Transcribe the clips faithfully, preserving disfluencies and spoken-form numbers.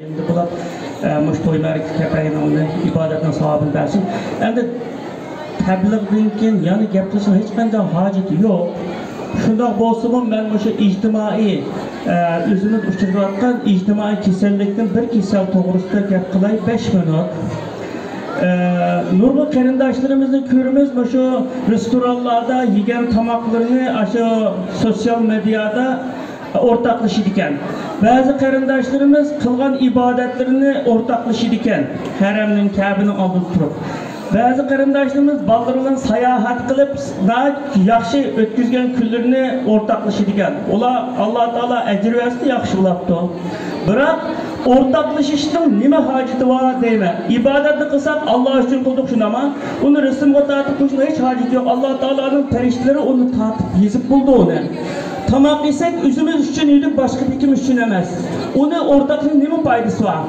ئەمدى بۇلار، ئە، مۇشۇ توي مەرىكە كەپەينىڭ ئىبادەتنىڭ ساۋابىنى بەرسۇن. ئەمدى تەبلىغدىن كېيىن يەنە گەپ قىلىشنىڭ ھېچقانداق ھاجىتى يوق. شۇنداق بولسىمۇ، مەن مۇشۇ ئىجتىمائىي، ئە، ئۆزىمىز ئۇچرىۋاتقان ئىجتىمائىي كېسەللىكتىن بىر كېسەل توغرىسىدا گەپ قىلاي، بەش مىنۇت. ئە، نۇرغۇن قېرىنداشلىرىمىزنى كۆرىمىز، مۇشۇ رېستورانلاردا يېگەن تاماقلىرىنى ئاشۇ سوتسىيال مېدىيادا ئورتاقلىشىدىكەن. بەزى قېرىنداشلىرىمىز قىلغان ئىبادەتلىرىنى ئورتاقلىشىدىكەن، ھەرەمنىڭ، كەبىنىڭ ئالدىدا تۇرۇپ. بەزى قېرىنداشلىرىمىز بالىلىرى بىلەن ساياھەت قىلىپ، ناھايىتى ياخشى ئۆتكۈزگەن كۈنلىرىنى ئورتاقلىشىدىكەن. ئۇلار، ئاللا تائالا ئەجىر بەرسۇن، ياخشى بولاپتۇ. بىراق، ئورتاقلىشىشنىڭ نېمە ھاجىتى بار دەيمەن. ئىبادەتنى قىلساق، ئاللا ئۈچۈن قىلدۇق، شۇنداقمۇ؟ ئۇنى رەسىمگە تارتىپ قويۇشنىڭ ھېچ ھاجىتى يوق. ئاللا تائالانىڭ پەرىشتىلىرى ئۇنى تارتىپ يېزىپ بولىدۇ ئۇنى. تاماق يېسەك، ئۆزىمىز ئۈچۈن يېدۇق، باشقا ھېچكىم ئۈچۈن ئەمەس. ئۇنى ئورتاقلىشنىڭ نېمە پايدىسى بار؟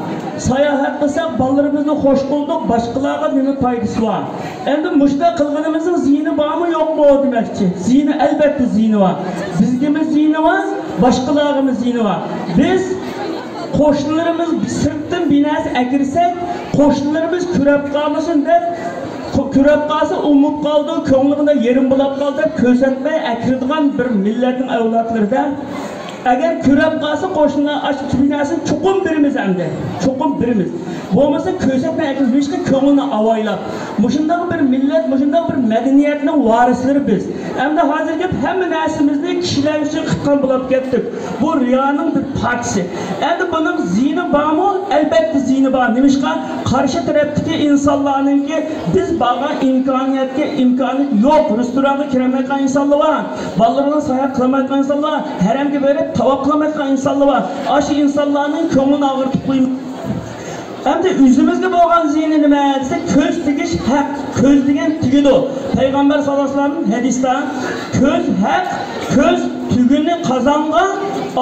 ساياھەت قىلساق، بالىلىرىمىزنى خوش قىلدۇق، باشقىلارغا نېمە پايدىسى بار؟ ئەمدى مۇشۇنداق قىلغىنىمىزنىڭ زىيىنى بارمۇ، يوقمۇ دېمەكچى. زىيىنى، ئەلۋەتتە زىيىنى بار. بىزگىمۇ زىيىنى بار، باشقىلارغىمۇ زىيىنى بار. بىز قوشنىلىرىمىز سىرتتىن بىر نەرسە ئەكىرسەك، قوشنىلىرىمىز كۆرەپ قالمىسۇن دەپ، كۆ-، كۆرەپ قالسا ئۇمۇپ قالىدۇ، كۆڭلى بۇنداق يېرىم بولاپ قالدى دەپ كۆرسەتمەي ئەكىرىدىغان بىر مىللەتنىڭ ئەۋلادلىرىدا. ئەگەر كۆرەپ قالسا قوشنىلار ئاشۇ بىر نەرسىنى چوقۇم بېرىمىز ئەمدى. چوقۇم بېرىمىز. بولمىسا كۆرسەتمەي ئەكىرىش، نېمىشقا كۆڭلىنى ئاۋايلاپ. مۇشۇنداق بىر مىللەت، مۇشۇنداق بىر مەدەنىيەتنىڭ ۋارىسلىرى بىز. ئەمدى ھازىر گەپ ھەممە نەرسىمىزنى كىشىلەر ئۈچۈن قىلغان بولۇپ كەتتۇق. بۇ رىيانىڭ بىر پارچىسى. ئەمدى بۇنىڭ زىيىنى بارمۇ؟ ئەلۋەتتە زىيىنى بار. نېمىشقا؟ قارشى تەرەپتىكى ئىنسانلارنىڭكى بىز بارغان ئىمكانىيەتكە ئىمكانىيەت يوق. رېستورانغا كىرەلمەيدىغان ئىنسانلار بار. بالىلىرىنى ساياھەت قىلالمايدىغان ئىنسانلار بار. ھەرەمگە بېرىپ تاۋاپ قىلالمايدىغان ئىنسانلار بار. ئاشۇ ئىنسانلارنىڭ كۆڭلىنى ئاغرىتىپ قويمايلى. ئەمدى ئۆزىمىزگە بولغان زىيىنى نېمە دېسە، كۆز تېگىش ھەق، كۆز دېگەن تېگىدۇ. پەيغەمبەر ساللاللاھۇ ئەلەيھى ۋەسەللەم ھەدىستە، كۆز ھەق، كۆز تۈگۈنى قازانغان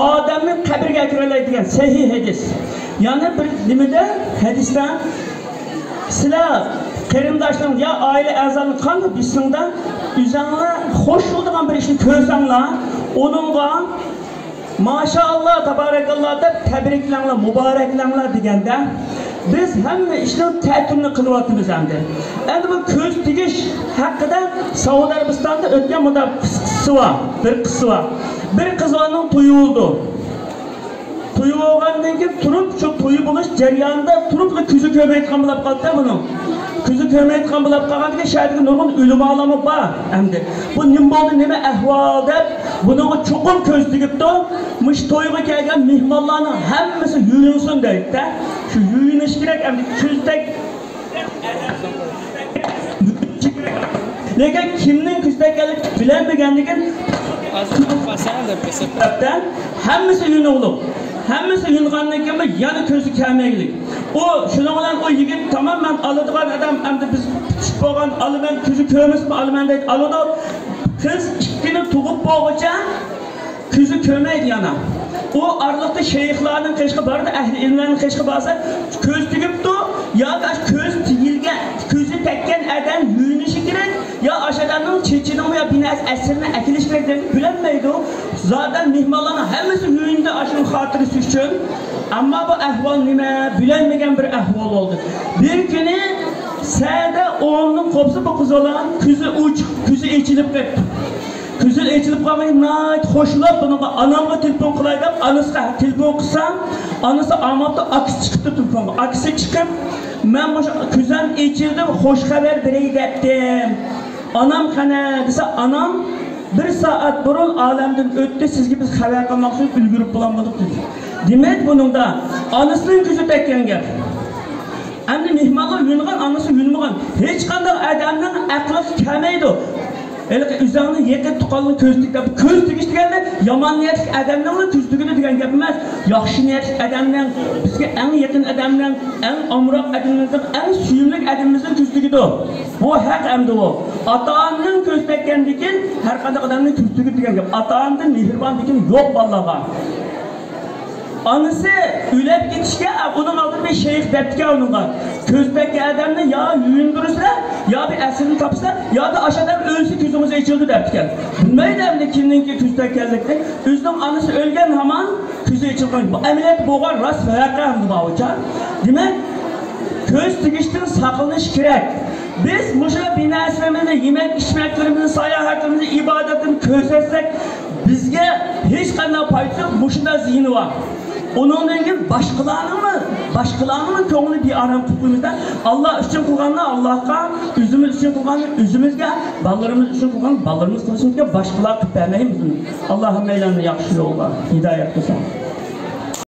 ئادەمنى قەبرىگە ئەكىرەلەيدۇ دېگەن سەھىھ ھەدىس. يەنە بىر نېمىدە، ھەدىستە، سىلەر قېرىنداشلىرىڭ يا ئائىلە ئەزالىرىڭ قانداق بىسىڭدە، ئۆزۈڭلار خوش بولىدىغان بىر ئىشنى كۆرسەڭلار، ئۇنىڭغا ماشائاللا، تابارەكاللا دەپ تەبرىكلەڭلار، مۇبارەكلەڭلار دېگەندە، بىز ھەممە ئىشنىڭ تەتۈرىنى قىلىۋاتىمىز ئەمدى. ئەمدى بۇ كۆز تېگىش ھەققىدە سەئۇدى ئەرەبىستاندا ئۆتكەن مۇنداق قىسسىسى بار، بىر قىسسىسى بار. بىر قىز بالىنىڭ تويى بولىدۇ. تويى بولغاندىن كېيىن تۇرۇپ، شۇ تويى بولۇش جەريانىدا تۇرۇپلا كۆزى كۆرمەيدىغان بولۇپ قالدى بۇنىڭ. كۆزى كۆرمەيدىغان بولۇپ قالغاندىن كېيىن شەھەردىكى نۇرغۇن ئۆلىمالارمۇ بار ئەمدى. بۇ نېمە بولدى، نېمە ئەھۋال دەپ، بۇنىڭغا چوقۇم كۆز تېگىپتۇ. مۇشۇ تويغا كەلگەن مېھمانلارنىڭ ھەممىسى يۇيۇنسۇن دەيدۇ-دە. شۇ يۇيۇنۇش كېرەك ئەمدى. كۆز تەگ-، لېكىن كىمنىڭ كۆز تەگكەنلىكىنى بىلەلمىگەندىكىن، ھەممىسى يۇيۇنۇقلۇق. ھەممىسى يۇيۇنغاندىن كېيىن يەنە كۆزى كەلمەيلىك. ئۇ، شۇنىڭ بىلەن ئۇ يىگىت، تامام، مەن ئالىدىغان ئادەم، ئەمدى بىز پۈتۈشۈپ بولغان، ئالىمەن، كۆزى كۆرمىسىمۇ ئالىمەن دەيدۇ، ئالىدۇ. قىز ئىككىنى تۇغۇپ بولغۇچە كۆزى كۆرمەيدۇ يەنە. ئۇ ئارىلىقتا شەيخلارنىڭ قېشىغا بارىدۇ، ئەھلى ئىلىملەرنىڭ قېشىغا بارسا، كۆز تېگىپتۇ، ياكى كۆز تېگىلگەن، كۆزى تەگكەن ئادەم يۇيۇنۇشى كېرەك، يا ئاشۇ ئادەمنىڭ چېچىنىڭمۇ يا بىر نەرسە ئەسىرىنى ئەكېلىش كېرەك دەپ بىلەلمەيدۇ. زادەن مېھمانلارنىڭ ھەممىسى يۇيۇندى ئاشۇنىڭ خاتىرىسى ئۈچۈن. ئەمما بۇ ئەھۋال نېمە؟ بىلەلمىگەن بىر ئەھۋال بولدى. بىر كۈنى سەدە ئوندىن قوپسا، بۇ قىز بالا كۆزى ئوچۇق، كۆزى ئېچىلىپ كەتتى. كۆزى ئېچىلىپ قالغان، ناھايىتى خوشلاپ بۇنىڭغا، ئانامغا تېلېفون قىلاي دەپ، ئانىسىغا تېلېفون قىلسا، ئانىسى ئالماپتۇ، ئاكىسى چىقىپتۇ تېلېفونغا. ئاكىسى چىقىپ، مەن مۇشۇ كۆزۈم ئېچىلدى، خوش خەۋەر بېرەي دەپتىم. ئانام قەنە دېسە، ئانام بىر سائەت بۇرۇن ئالەمدىن ئۆتتى، سىزگە بىز خەۋەر قىلماقچى ئۈلگۈرۈپ بولالمىدۇق دېدى. دېمەك، بۇنىڭدا ئانىسىنىڭ كۆزى تەگكەن گەپ. ئەمدى مېھمانلار يۇيۇنغان، ئانىسى يۇيۇنمىغان. ھېچقانداق ئادەمنىڭ ئەقلىگە كەلمەيدۇ. ھېلىقى ئۆزۈڭنىڭ يېقىن تۇغقاننىڭ كۆزى تېگىدۇ. كۆز تېگىش دېگەندە يامان نىيەتلىك ئادەمنىڭلا كۆزى تېگىدۇ دېگەن گەپ ئەمەس. ياخشى نىيەتلىك ئادەمنىڭ، بىزگە ئەڭ يېقىن ئادەمنىڭ، ئەڭ ئامراق ئادىمىمىزنىڭ، ئەڭ سۆيۈملۈك ئادىمىمىزنىڭ كۆزى تېگىدۇ. بۇ ھەق ئەمدى ئۇ. ئاتا-ئانىنىڭ كۆزى تەگكەندىن كېيىن ھەر قانداق ئادەمنىڭ كۆزى تېگىدۇ دېگەن گەپ. ئاتا-ئانىدىن مېھرىبان بىر كىم يوق بالىلارغا. ئانىسى ئۆلۈپ كېتىشكە، ئۇنىڭ ئالدىدا بىر شەيخ دەپتىكەن ئۇنىڭغا، كۆز تەگكەن ئادەمنى يا يۇيۇندۇرىسىلەر، يا بىر ئەسىرىنى تاپىسىلەر، يا دا ئاشۇ ئادەم ئۆلسە كۆزىڭىز ئېچىلىدۇ دەپتىكەن. بىلمەيدۇ ئەمدى كىمنىڭكى كۆز تەگكەنلىكىنى. ئۆزىنىڭ ئانىسى ئۆلگەن ھامان كۆز ئېچىلغان، بۇ ئەمەلىيەتتە بولغان راست ۋەقە ھەمدە بارغۇچە. دېمەك، كۆز تېگىشتىن ساقلىنىش كېرەك. بىز مۇشۇ بىر نەرسىلىرىمىزنى، يېمەك ئىچمەكلىرىمىزنى، ساياھەتلىرىمىزنى، ئىبادەتلىرىمىزنى كۆرسەتسەك، بىزگە ھېچقانداق پايدىسى يوق، مۇشۇنداق زىيىنى بار. ئۇنىڭدىن كېيىن باشقىلارنىڭمۇ، باشقىلارنىڭمۇ كۆڭلىنى بىئارام قىلىپ قويمىسا، ئاللا ئۈچۈن قىلغاننى ئاللاغا، ئۆزىمىز ئۈچۈن قىلغاننى ئۆزىمىزگە، بالىلىرىمىز ئۈچۈن قىلغاننى بالىلىرىمىز قىلىشىمىزگە، باشقىلارغا قىلىپ بەرمەيمىز. ئاللا ھەممەيلەننى ياخشى يولغا ھىدايەت قىلسۇن.